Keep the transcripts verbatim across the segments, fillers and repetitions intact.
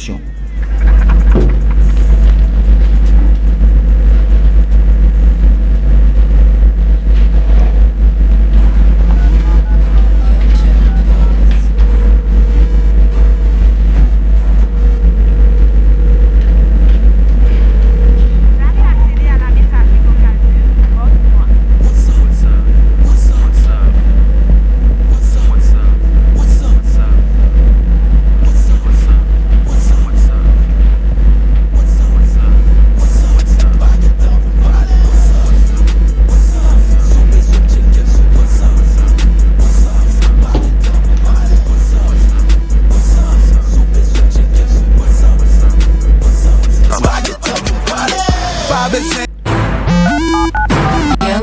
Young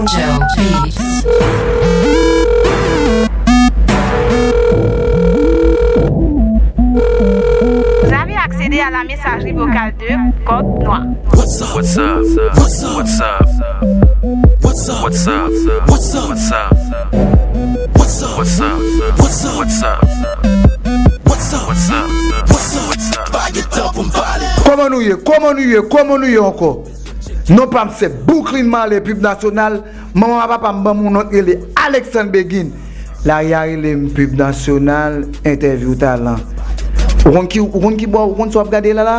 Joe Beats. Vous avez accédé à la messagerie vocale de Code Noir. What's up? What's up? What's up? What's up? What's up? What's up? What's up? What's up? What's up? What's up? What's up? What's up? What's up? What's up? Pa gen tan pou m pale. Kòman nou ye? Kòman nou ye? Kòman nou ye ankò? Non pa m se Brooklyn Marley, Pib Nasyonal. Manman papa m ban m yon nòt rele Alexandre Begin. Lari a rele m Pib Nasyonal, entèvyou talan. Ou konn ki, ou konn ki bò, ou konn sa w ap gade la la?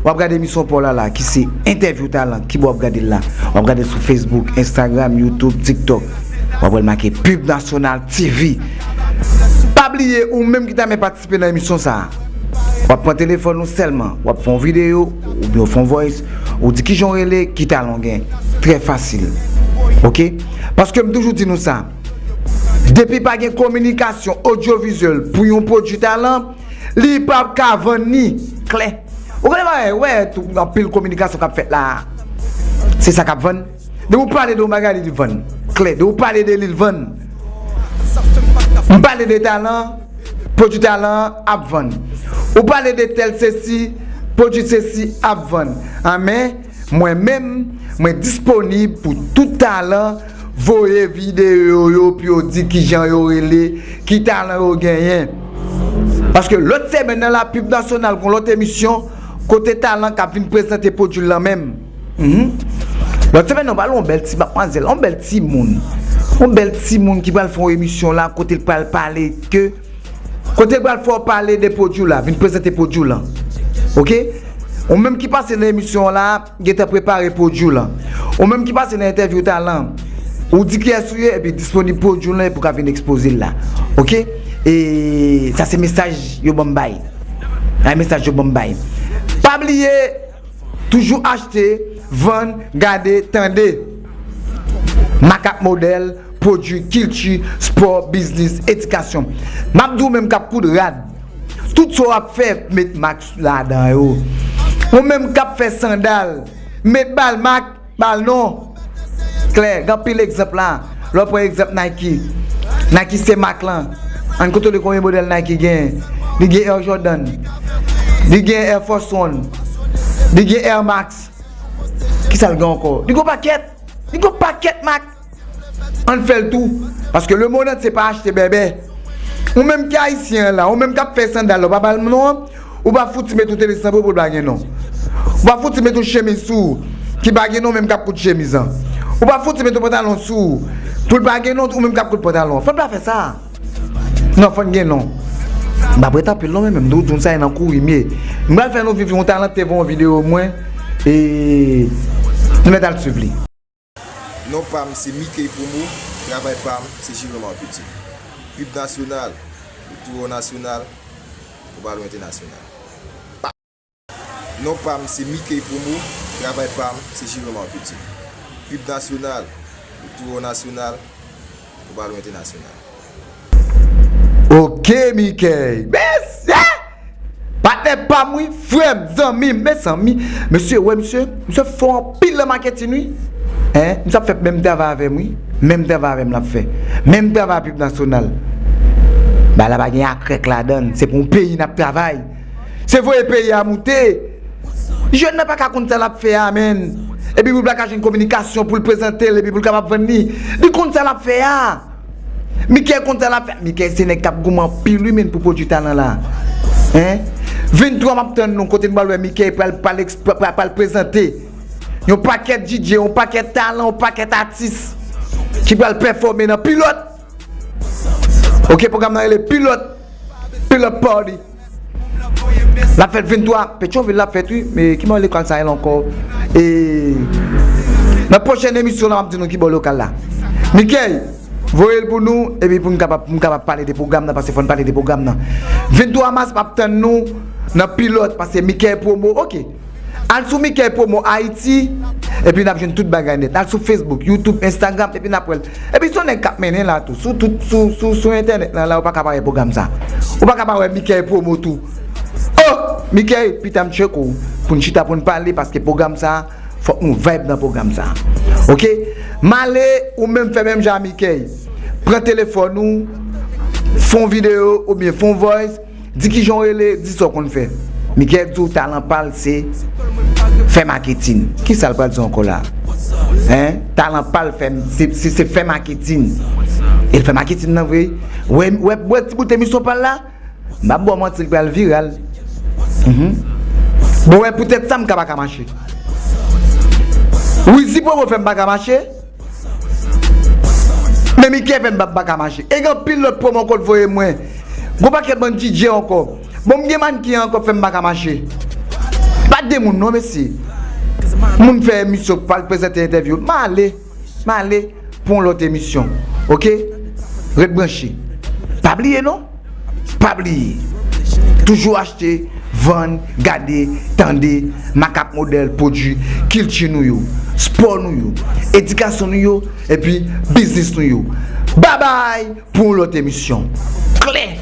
W ap gade emisyon pa w la la, ki se entèvyou talan. Ki bò w ap gade l la? W ap gade sou Facebook, Instagram, YouTube, TikTok. W ap wè l make Pib Nasyonal T V. Pa bliye, ou menm ki ta renmen patisipe nan emisyon sa a, w ap pran telefòn ou sèlman, w ap fè yon videyo, oubyen w fè yon voice, ou di kijan w rele, ki talan w gen. Trè fasil. Oke? Paske m toujou di nou sa. Depi pa gen kominikasyon odyovizyèl pou yon pwodui talan, li p ap ka vann ni klè. Ou konnen bagay, wè, tou, anpil kominikasyon k ap fèt la. Se sa k ap vann. Depi w pale de yon bagay, li vann. Klè. Depi w pale de li, l vann. M pale de talan, pwodui talan an ap vann. Ou pale de tèl sesi, pwodui sesi ap vann. An men, mwen menm, mwen disponib pou tout talan voye videyo yo pou yo di kijan yo rele, ki talan yo genyen. Paske lòt semèn nan la, Pib Nasyonal gon lòt emisyon kote talan k ap vin prezante pwodui l lan menm. Mhm. Lòt semèn nan, pral yon bèl ti matmwazèl, yon bèl timoun. Yon bèl timoun ki pral fè yon emisyon la kote l pral pale ke, kote l pral fè w pale de pwodui w la, vin prezante pwodui w lan. Oke? Ou menm ki pase nan emisyon an la, gentan prepare pwodui w lan. Ou menm ki pase nan entèvyou talan, ou di kiyès ou ye, epi disponib pwodui w lan, epi w ka vin ekspoze l la. Oke? E sa se mesaj yo ban m bay. Sa se mesaj yo ban m bay. Pa bliye, toujou achte, vann, gade, tande. Makak Modèl, pwodui, kilti, spò, biznis, edikasyon. M ap di w menm k ap koud rad. Tout sa w ap fè, met mak ladan yo. Ou menm k ap fè sandal, met ba l mak, ba l non. Klè, gen anpil egzanp la. Lè w pran egzanp Nike. Nike se mak lan. Ann kontwole konbyen modèl Nike gen. Li gen Air Jordan. Li gen Air Force One. Li gen Air Max. Kisa l gen ankò? Li gon pakèt. Li gon pakèt mak. Ann fè l tou. Paske lemonn antye pa achte bèbè. Ou menm ki ayisyen an la, ou menm k ap fè sandal la, ou pa ba l non an, ou pa fouti met yon tele san pou l pa gen non. Ou pa fouti met yon chemiz sou ou ki pa gen non, menm k ap koud chemiz an. Ou pa fouti met yon pantalon sou ou pou l pa gen non, ou menm k ap koud pantalon an. Fò n pa fè sa. Non, fò n gen non. M pa prete anpil non, men menm, m di w sa e nan kouri m ye. M pral fè nou viv yon talan, te voye yon videyo mwen, e nou mèt al swiv li. Non pa m se Mickey Promo, travay pa m se jere marketing. Pib nasyonal, ou tou wè w nasyonal, ou pa lwen entènasyonal. Non pa m se Mickey Promo, travay pa m se jere marketing. Pib nasyonal, ou tou wè w nasyonal, ou pa lwen entènasyonal. Ok, Mickey. Mesye! Patnè pa m, wi, frè m, zanmi m, mezanmi. Mesye, wè, mesye, misye fò anpil nan maketin, wi. Hein? Misye ap fè menm travay avè m, wi. Menm travay avè m l ap fè. Menm travay Pib Nasyonal. Bagay la pa gen akrèk ladan l. Se pou yon peyi n ap travay. Se voye peyi a moute. Jèn nan pa ka konn sa l ap fè a, menn. Epi pou l pa ka jwenn kominikasyon pou l prezante l, epi pou l kapab vann li. Li konn sa l ap fè a. Mickey konn sa l ap fè. Mickey se nèg k ap goumen anpil wi, menn, pou pwodui talan la. Hein? Venntwa m ap tann nou kote n pral wè Mickey pral pral pral prezante yon pakèt DJ, yon pakèt talan, yon pakèt atis ki pral pèfòme nan Pilòt. Ok, pwogram nan rele Pilòt, Pilòt Party. L ap fèt venntwa, Petyonvil l ap fèt wi, men ki bò lekòl sa ye la ankò? E nan pwochèn emisyon la m ap di nou ki bò lokal la. Mickey, voye l pou nou epi pou n kapab pou n kapab pale de pwogram nan, paske fò n pale de pwogram nan. Venntwa mas m ap tann nou nan Pilòt, paske Mickey Promo, ok. Al sou Mickey Promo Ayiti, epi n ap jwenn tout bagay nèt. Al sou Facebook, YouTube, Instagram, epi n ap wè l. Epi se yon nèg k ap mennen la tou. Sou tout sou sou sou entènèt lan la, ou pa ka pa wè pwogram sa. Ou pa ka pa wè Mickey Promo tou. Oh, Mickey, pita m tcheke w pou n chita pou n pale, paske pwogram sa fòk nou vibe nan pwogram sa. Ok? M ale, ou menm fè menm jan a Mickey. Pran telefòn ou, fè yon videyo oubyen fè yon voice, di kijan w rele, di sa w konn fè. Mickey di w talan pa l se fè maketin. Kisa l pral di w ankò la? Hein? Talan pa l fè se se se fè maketin. E l fè maketin nan vre. Wè wè wè ti bout emisyon pa l la. M ap ba w manti, li pral viral. Mhm. Bon, wè poutèt sa m ka pa ka mache. Wizi Promo fè m pa ka mache. Men Mickey fè m pa pa ka mache. E gen anpil lòt pwomo ankò l voye mwen. Gon pakèt bann DJ ankò. Bon, m gen mannequin ankò fè m pa ka mache. Pa de moun non mesye. Moun fè emisyon pral prezante entèvyou. M ale. M ale pou yon lòt emisyon. Ok? Ret branche. Pa bliye non. Pa bliye. Toujou achte, vann, gade, tande Makak Modèl pwodui kilti nou yo, spò nou yo, edikasyon nou yo, epi biznis nou yo. Babay pou yon lòt emisyon. Klè!